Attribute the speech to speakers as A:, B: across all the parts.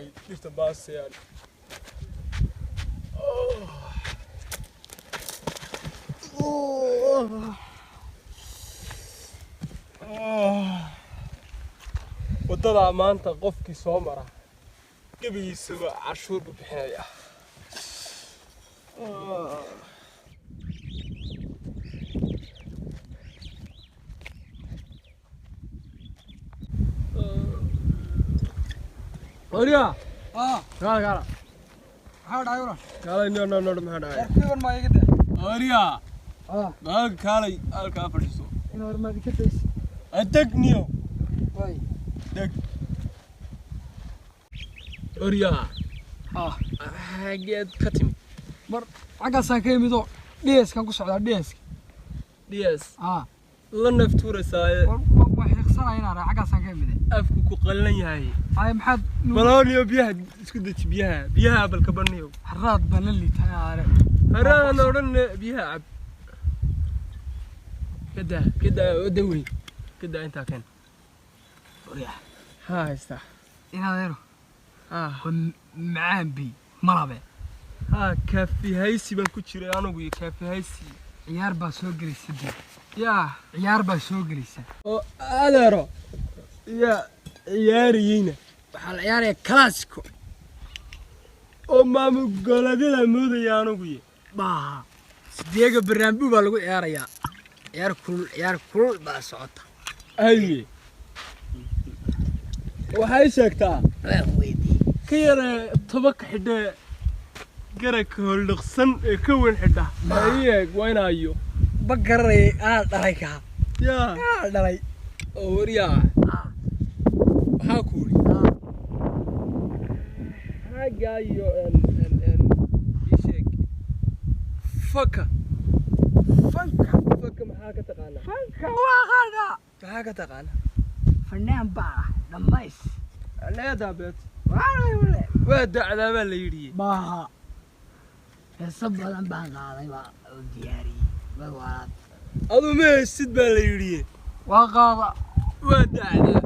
A: Maxay dhirta baasayaan? Waddadaa maanta qofkii soo mara gebigiisaba cashuur buu bixinaya. Waryaa.
B: Ah,
A: Kaala, kaala.
B: Maxaa dhacay walaal?
A: Kaalay, no no no, maxaa dhacay?
B: Warkiiban maa iga daa.
A: Waryaa.
B: Ah,
A: Maaga kaalay, halkaa fadhiiso.
B: In hor maad ka daysid.
A: Adeg niyo.
B: Waay.
A: Deg. Waryaa.
B: Ah,
A: xageed ka timid?
B: Mar xaggaasaan ka imid oo DS-kan ku socdaa DS.
A: DS.
B: Ah,
A: la naftuurasaaye.
B: War waa xiiqsanaya inaan raa xaggaasaan ka imid.
A: Afku ku qallan yahay.
B: Ay, maxaad
A: balooniyo biyaha isku deji, biyaha, biyaha balka baniyo.
B: Haraad baan la liitaa aare.
A: Haraadana odhan, biyaha cab. Kadaa, kadaa oo dawey, kadaa intaa keen.
B: Waryaa.
A: Haa, haystaa.
B: Inaad ero.
A: Haa.
B: Waa macaan bi malabe.
A: Haa, kaafi haysi baan ku jiray anigu iyo kaafi haysi.
B: Ciyaar baa soo gelaysa dib.
A: Yaa.
B: Ciyaar baa soo gelaysa.
A: Oo adeero yaa ciyaariyeyna?
B: Waxaa la ciyaaraya classico.
A: Oo maamul goboleedyada moodaya anigu iyo.
B: Maaha. Sideega barnaamij baa lagu ciyaarayaa. Ciyaar kulul, ciyaar kulul baa socota.
A: Haye, waxay sheegtaa.
B: Waan weydiiyey.
A: Ka yaree tobanka xidhee garagka holdhaqsan ee ka weyn xidha eeg waa inaayo.
B: Ma garanayay, anaa dhalay kaa.
A: Yaa.
B: Anaa dhalay.
A: Oo waryaa, waxaa ku yidhi xaggaa iyo ii sheeg faka.
B: Fanka.
A: Faka maxaa ka taqaanaa?
B: Fanka waa qaanaa.
A: Maxaa ka taqaanaa?
B: Fanaan baa ah dhammays.
A: Leedaa beet.
B: Waa wale.
A: Waa dacdaa baa la yidhi.
B: Maaha. Heeso badan baan qaaday, baa oo diyaariyey. Waa waalaad.
A: Adu ma haysid baa la yidhi.
B: Waa qaada.
A: Waa dacdaa.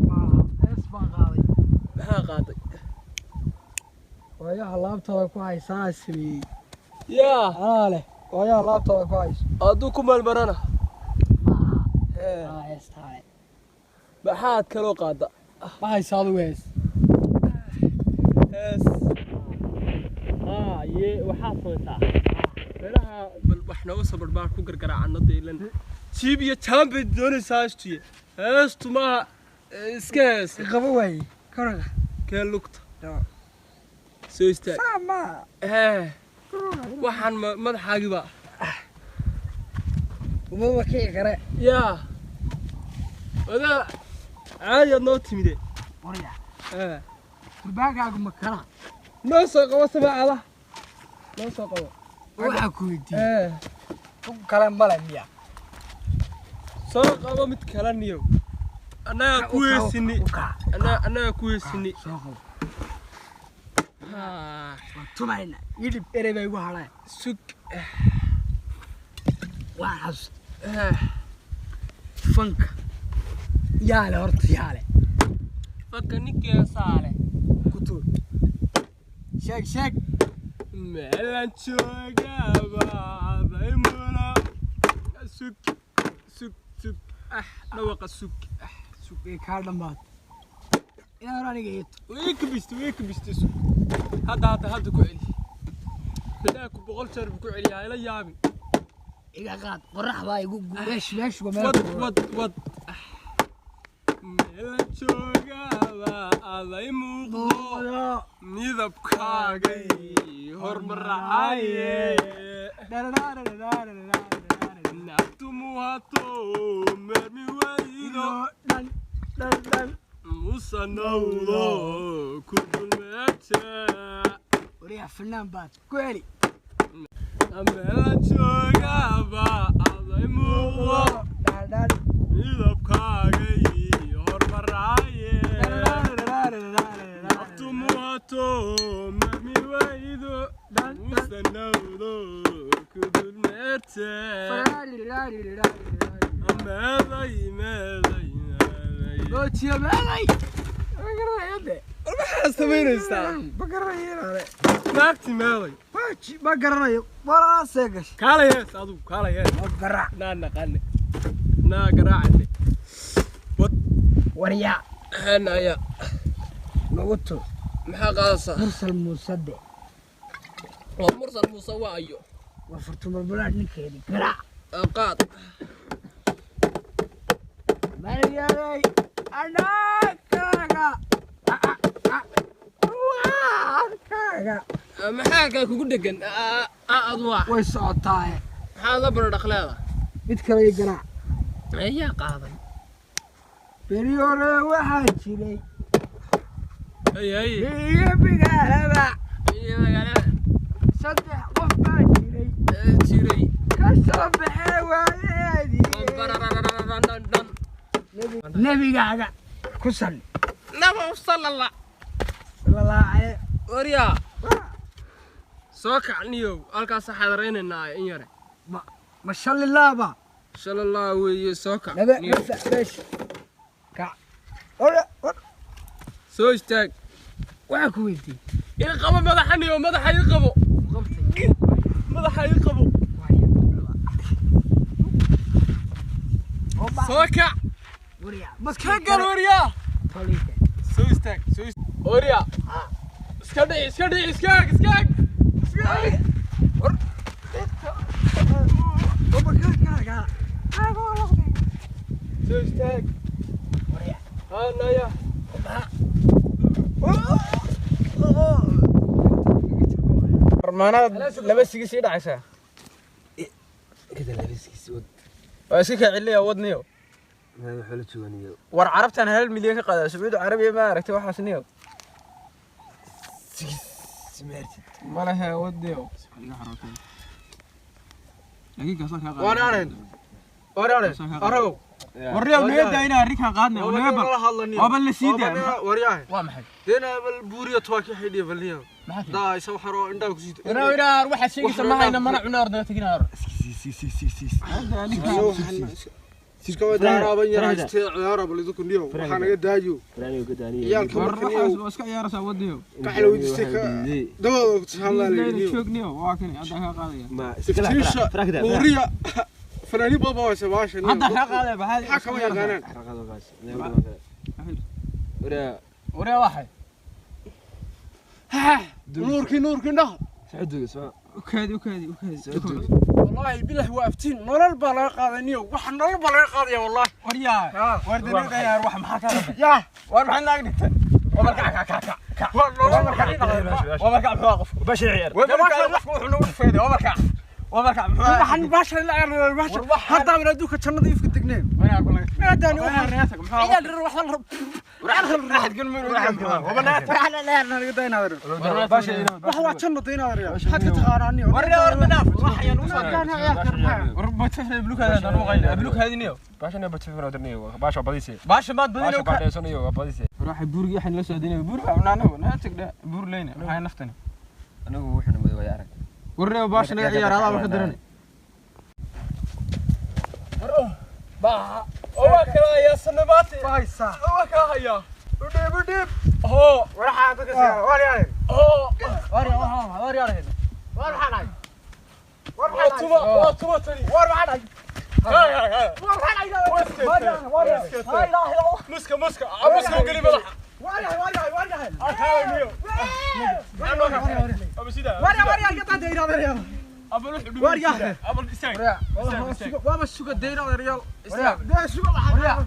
B: Maaha. Hees baan qaaday.
A: Maxaa qaaday?
B: Waayaha laabtada ku haysanaa sameeyey.
A: Yaa.
B: Anaa leh. Waayaha laabtada ku hayso.
A: Hadduu ku maalmarana?
B: Maaha.
A: Ee.
B: Anaa heestaale.
A: Maxaad kaloo qaada?
B: Ma haysa adigu hees?
A: Hees haa ye, waxaad samaysaa meelaha bal wax nooga soo barbaar ku gargaraacano daylan jiib iyo jaan bay doonaysaa heestuye. Heestu maaha iska hees.
B: Qabo waaye. Koraga.
A: Kee lugta soo istaag.
B: Saa maa.
A: Ee, waxaan madaxaagiba.
B: Umaba kici kare.
A: Yaa wadaa, caadiyaad noo timide.
B: Waryaa.
A: Ee.
B: Gurbaankaagu ma kala.
A: Noo soo qabo sabaacada, noo soo qabo.
B: Waxaa ku weydiiyey.
A: Ee.
B: Ku kale male miya?
A: Soo qabo mid kala niyow, annagaa ku heesini. Annagaa ku heesini.
B: Soo qabo.
A: Haa.
B: Waa tumayna. Yidhib erey baa igu hadhay.
A: Sug.
B: Waan xasuusta.
A: Eh,
B: Fanka. Yaale horta yaale.
A: Fanka ninkii saale.
B: Ku tuur. Sheeg sheeg.
A: Meelaan joogaba aday mula. Sug, sug, sug. Ah, dhawaqa sug. Ah,
B: Sug ee kaa dhammaad. Inaan hore aniga eeto.
A: Way ka bistay, way ka bistay. Sug, hadda, hadda, hadda ku celi. Fidaaku 100 jeer buu ku celiyaa, ila yaabin.
B: Iga qaad, qorax baa igu meesh meeshu waa meel.
A: Wad, wad, wad. Meelaan joogaba aday muuqdo midabkaagay hormaracaaye naftu muhato mermi waydo.
B: Dhan dhan dhan.
A: Musanawdo ku dulmeete.
B: Wariyaa, fanaan baad ku celi.
A: Meelaan joogaba aday muuqdo
B: Dhan dhan.
A: midabkaagay hormaracaaye naftu muhato mermi waydo musanawdo ku dulmeete. Meeday, meeday, meeday?
B: Oojiya meeday. Ma garanaya de.
A: War maxaa samaynaysaa?
B: Ma garanayo inaale.
A: Naagti meeday?
B: Ma garanayo, walaasee gashay.
A: Kaalay hees adigu, kaalay hees.
B: Ma garaac.
A: Naa naqane, naa garaacane, wad.
B: Waryaa.
A: Naya.
B: Nagu tur.
A: Maxaa qaadaysaa?
B: Mursal Muusade.
A: Waa Mursal Muuse, waa ayo?
B: Waa furtumalbulaad ninkeedi garaac.
A: Qaad.
B: Maryaday anakaaga waankaaga.
A: Maxaa kaa kugu dhegan adu waa?
B: Way socotaaye.
A: Maxaa la baradhaqleeda?
B: Mid kale i garaac.
A: Ayaa qaaday.
B: Beri hore waxaa jiray
A: hay hay
B: iyo bigaalaba
A: iyo magaalada
B: 3 qof baa jiray
A: jiray
B: ka soo baxee waayaheedii.
A: Barararararandhan.
B: Nebigaaga ku salli.
A: Naba salala.
B: Lalaace.
A: Waryaa, soo kacniyow, halkaas xadaraynaynaa in yare.
B: Ma shalli laaba?
A: Shalallah weeye, soo kac.
B: Nabe.
A: Niyow.
B: Nafac meesha kac. Ora or.
A: Soo istaag.
B: Waxaan ku weydiiyey.
A: Ii qabo madaxa niyow, madaxa ii qabo.
B: Qabtay.
A: Madaxa ii qabo. Soo kac.
B: Waryaa.
A: Ka gal waryaa.
B: Toliite.
A: Soo istaag, soo istaag waryaa. Iska dhici, iska dhici, iskaag, iskaag, iskaag. Soo istaag. Haa naya.
C: Maanaad laba sigi sii dhacaysaa. Waa iska kaa celinaya wadniyo. War carabtan 1 milyan ka qaadaa Sacuudi Carabiya, ma aragtay waxaas niyo? Ma lehe wadniyo. Warriyow, naga daa inaan arrinkan qaadnay oo naga bal waaba la sii daa. Waa maxay? Inaar waxaad sheegaysa ma hayna, mana cuna, ordnaga tegin aar. War waxaas waa iska ciyaaraysaa wadniyo. Joogniyo, waa kani hadda kaa qaadaya. Hadda kaa qaadaya baxaad. Waryaa, waxay.
A: Nuurkii, nuurkii indhaha.
C: Ukaadi, ukaadi, ukaadi.
A: Wallaahi bilah waa aftiin, nolol baa laga qaaday niyow, waxa nolol baa laga qaadaya wallaahi.
C: Waryaa. War danaga ciyaar, wax maxaa ka rabay?
A: Yaa.
C: War maxay naag dhigtay? War kac kac kac kac.
A: Waa nolol baa laga qaaday.
C: War kac, muxuu qof? War kac, qofku wuxuu nagu fayday. War kac. War kac, muxuu?
A: Waxaan baasha la ciyaarnay baasha hadda aan adduunka jannada ifka degneen.
C: Waryaa bal.
A: Maadaani
C: Waryaa
A: waxaan
C: naga tag, muxuu?
A: ciyaal rir wax la
C: Raxad gal meel waba naga tag.
A: waxaan la ciyaarnay naga daynaadar. Wax waa janno daynaadar, maxaad ka taqaanaa niyow?
C: Waryaa, war manaaf. Wax ayaan u soo.
A: Ciyaarkan maxaa?
C: War batafay bulukaada aan u qayna. Bulukaadiniyo. Baasha maad badinayo ka. Ruuxa buurgi waxaan la soo adinay buur baa cunaanago naga tag buur leyna maxay naftani. Waryaa, baasha naga ciyaar, adaa wax daran.
A: Baa oo waa kala hayaa sanabaati.
B: Haysaa.
A: Oo waa kala hayaa. Udhiib, udhiib. Hoo. Hoo.
C: Waryaa.
A: Waa tuma, waa tuma tani.
B: War maxaa dhacay?
A: Hay hay hay.
B: War maxaa dhacay? Laa ilaaha illa Allah.
A: Muska, muska, muska u geli madaxa.
B: Waryahay, waryahay, waryahay.
A: Kaalay niyow. Aba sidaa.
B: Waryahay, waryahay, iga taatay inaad.
A: Aba wuxuu dhumi.
B: Waryahay.
A: Aba istaag. Istaag, istaag.
C: Waaba suga deyna odayaal.
B: Dee suga waxaa.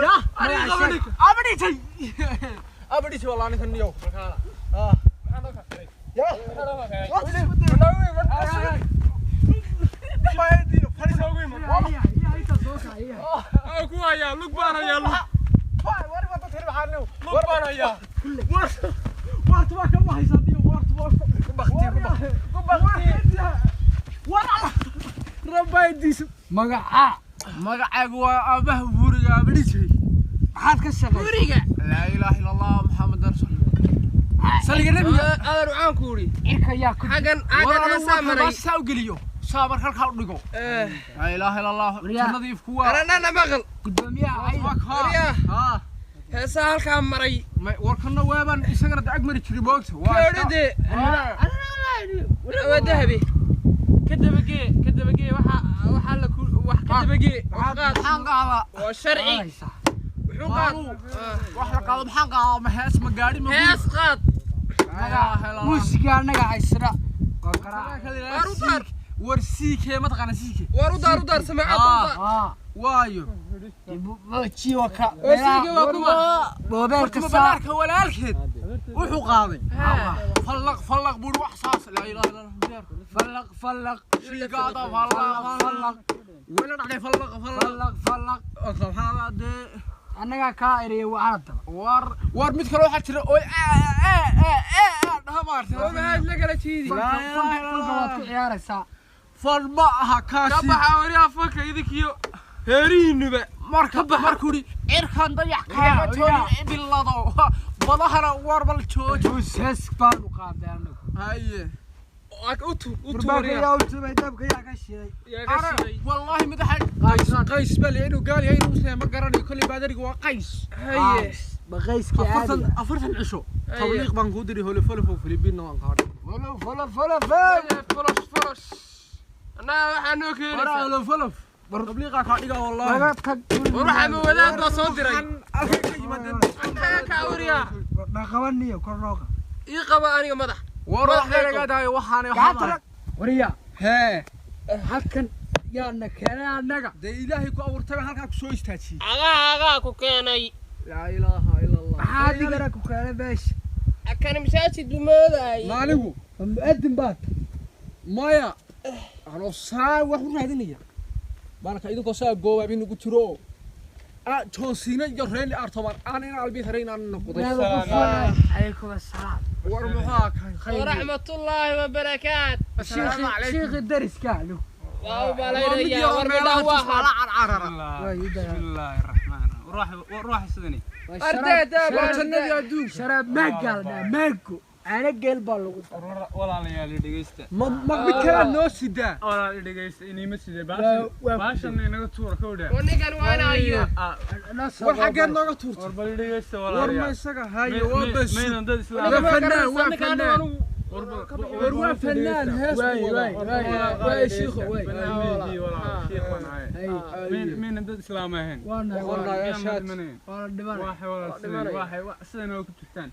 B: Ya,
A: Aniga qaba ninka.
C: Abadhitay. Abadhitay walaa ninkan niyow.
A: Maxaa noo kafay?
B: Ya.
A: Maxaa noo kafay? Aan ku hayaa lug baan hayaa, lug. Lug baan hayaa.
B: Magaca.
C: Magacaygu waa aabaha buuriga abadhitay.
B: Maxaad ka shaqaysaa?
A: Guriga.
C: Laa ilaaha illa Allah Muhammad rasuul. Saliga nabiga.
A: Adeer, waxaan ku uri.
B: Cirka yaa ku
A: Xagan, xagan heesaa maray.
C: Saa u geliyo. Saa marka halkaa u dhigo. Laa ilaaha illa Allah.
B: Waryaa.
C: Jannadii ifku waa.
A: Aranana maqal.
B: gudoomiyaha cayda.
A: Waryaa.
C: Ha.
A: Heesaa halkaa maray.
D: Warkana waabaan isagana dacag mari jiray moogta.
A: Keedhade. Waa dahabi. Ka dabagee, ka dabagee, waxa la ku wax ka dabagee, wax qaad.
D: Maxaan qaadaa?
A: Waa sharci. Wuxuu qaad.
D: Wax la qaado maxaan qaadaa? Ma hees, ma gaadhi, ma
A: Hees qaad.
B: Muusiga annaga haysana waa garaac.
A: Waar u daar.
D: War siikee ma taqaana siikee?
A: Waar u daar, u daar samaacad u daar.
D: Waayo.
B: Jiwa ka.
A: Oo siigii waa kuma.
B: Moobeelka
D: Warkuma
B: saa.
D: Banaarka walaalkeed wuxuu qaaday fallaq fallaq buuri wax saas, laa ilaaha illa allah.
B: Fallaq fallaq.
D: Shiigaada fallaq fallaq wala dhacday fallaq fallaq.
B: Fallaq fallaq.
D: Subxaanallah dee.
B: Annagaa kaa eriyay waxaana daba.
D: War mid kale waxaa jira oo ee ee ee dhaha maartay.
A: Oo maxaad la kala jiidi?
B: Fanka waad ku ciyaaraysaa.
D: Fal ma aha
A: Ka
D: kaasi.
A: baxa wariyaha fanka idinkiyo heerihiinuba.
D: Marka markuu yidhi cirkan dayax kaama toolin bilado badahana war bal jooji.
B: Hees baanu qaaday annagu.
D: Haye.
A: U tuur, u tuur
B: Durbaanka
A: wariyaha.
B: yaa u tumay, dabka yaa ka shiday?
A: Yaa ka shiday.
D: Wallaahi mid waxa qays qays baa leeyahay, inuu gaal yahay inuu muslim ma garanayo, kolley baadariga waa qays.
A: Haye.
B: Baqayskii
D: 40
B: caadiga.
D: 40 cisho tabliiq baan kuu diray, hole folofo Filibiinna waan qaadhay.
B: Folo folo folo folo.
A: Folosh folosh. Annaga waxaa noo keenaysaa.
D: Hole folof tabliiqaa kaa dhigaa wallaahi.
B: Laga tag.
A: War waxaa ma wadaad baa soo diray.
D: Halkay ka yimaadeen?
A: Annaga kaa wariyaha.
B: Dhaqabaniyo kor nooqa.
A: Ii qaba aniga madax.
D: War wax laga daayo waxaan
B: Gacanta rag. Wariya.
D: Hee.
B: Halkan yaana keenay annaga.
D: Dee ilaahay ku abuurtay baan halkaa ku soo istaajiyey.
A: Cagaha agaa ku keenay.
D: Laa ilaaha ila allah.
B: Maxaa adigana ku keenay meesha?
A: Kan masaajid buu moodayay.
D: Maaligu
B: Ma mu'adin baad?
D: Maya, anoo saa wax u raadinaya baanka idinkoo saa goobaab inugu jiro oo John Cena iyo Randy Orton aan in albi hore inaan noqday.
B: Calaykum assalaam.
D: War maxaa kan?
A: Waraxmatullaahi wabarakaat.
B: Shiikhi dariska lu.
A: Waa u malaynayaa war midhaha waa
D: waa carcarara.
C: بسم الله الرحمن الرحيم. روح روح sidani.
A: Ardayda
D: waa jannadii adduunka.
B: Sharaab maagal maago. Caano geel baa lagu daray.
C: Walaalayaal dhegeysta.
D: Ma mid kale noo sidaa?
C: Walaal dhegeysta, inima sidee
B: Waa-
C: baashan baashan inaga tuura ka wada.
A: Ninkan waa inayo.
D: War xaggeed nooga tuurtay?
C: War bal dhegeysta
D: War ma
C: walaalayaal.
D: isaga haye waa bas.
C: Maynan dad islaam.
D: Waa fanaan, waa fanaan. War waa fanaan hees
B: Waay,
D: buu
B: waay,
D: wadaa.
B: waay, waay, shiikhu, waay.
C: Maynan dad islaam ahayn.
B: Waa nahay, waa
D: Wallahi,
C: Miyaan
D: shaat.
C: madmanayn?
B: waa la dhimanaya.
C: Waxay walaal sidan waxay sidan oo ku jirtaan.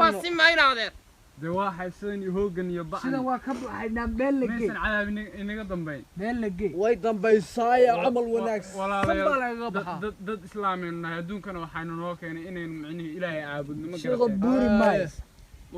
A: Waa si maynaadeen.
C: Dee waxay sidan iyo hoogan iyo ba'an.
B: Sidan waa ka baxaynaa meel la geey.
C: Maysan cadaab inaga dambayn.
B: Meel la geey.
D: Way dambaysaaye camal wanaagsan baa lagaga
C: Walaalayaal
D: baxaa.
C: dad islaameynu nahay, adduunkana waxaynu noo keenay inaynu micnihii ilaahay caabudno, ma
B: Shiikhu
C: garateen?
B: buuri maayo.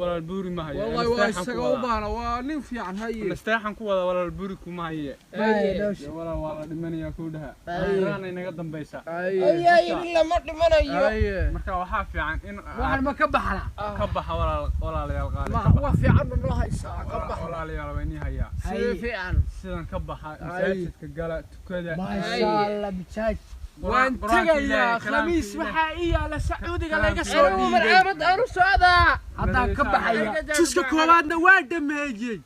C: Walaal buuri ma hayo.
D: Wallahi waa isaga u baahna, waa nin fiican haye.
C: Nasteexan ku wada walaal buuri kuma haye.
B: Maayo, dhowsh.
C: Dee walaal waa la dhimanayaa kuu dhaha. Raana inaga dambaysa.
A: Ayaa lama dhimanayo.
D: Haye.
C: Marka waxaa fiican in
B: Waxaan ma ka baxnaa?
C: ka baxa walaal, walaalayaal qaali.
D: Ma waa fiican ma noo haysaa ka bax.
C: Walaalayaal waa inii hayaa.
D: Si fiican.
C: Sidan ka baxa, masaajidka gala, tukada.
B: Maasha Allah, mijaaj.
D: Waan tegayaa khamiis, waxaa ii yaala Sacuudiga laga soo
A: Anigu
D: dhiibay.
A: marcaamad aanu socdaa.
B: Haddaan ka baxaya.
D: Juska koowaadna waa dhameeyey.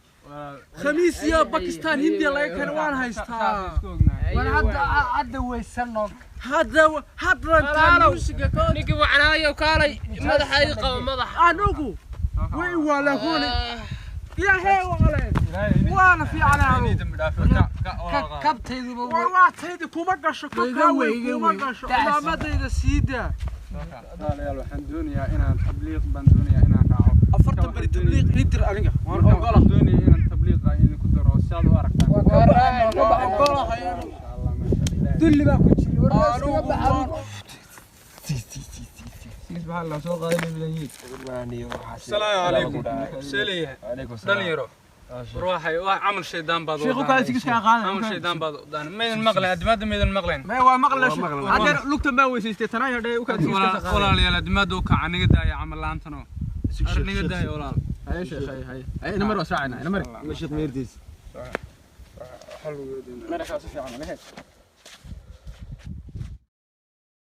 D: Khamiis iyo Bakistan Hindiya laga keenay waan haystaa.
B: War hadda weysan noo.
D: Hadda hadda muusiga ka
A: Ninkii wacnaayo kaalay madaxa ii qabo madaxa.
D: Anigu way walaahune ilaahay waqaleen waana fiicnaa.
B: Kabtayduba
D: War waa taydi kuma gasho
B: Weyga,
D: kabkaa wey
B: weyga,
D: kuma
B: wey.
D: gasho.
B: Dacas.
D: Cilaamadayda sii daa.
C: Walaalayaal waxaan doonayaa inaan tabliiq baan doonayaa inaan raaco.
D: 40 beri tabliiq ii dir aniga waan
C: Marka
D: ogola.
C: waxaan doonayaa inaan tabliiqa idinku daro si aad u aragtaan.
B: Waa ka baxaynaa, ka
D: Waan
B: baxaynaa.
D: ogolahay anigu.
C: Insha Allah, maasha Allah.
B: Dulli baa ku jira. War waa iskaga
D: Anigu
B: baxaa.
D: waan
C: السلام عليكم سيليه dhalinyaro ruuxay waa camal shaydaan baad
D: Sheekhu kaale sigiska qaada.
C: Camal shaydaan baad wadaan, maydan maqlayn adimaada, maydan maqlayn.
D: Ma waa maqla hadda lugtan baa weysaystay tanaa yadhay u kaad sigiska qaada.
C: Walaalayaal adimaada u kaca, niga daaya camal la'aantano, ar niga daaya walaal.
D: Haye sheekh, haye haye haye, ina mar waa saacina ina mar.
E: Sheekh meertiis.
C: Meeshaas si fiican lehe.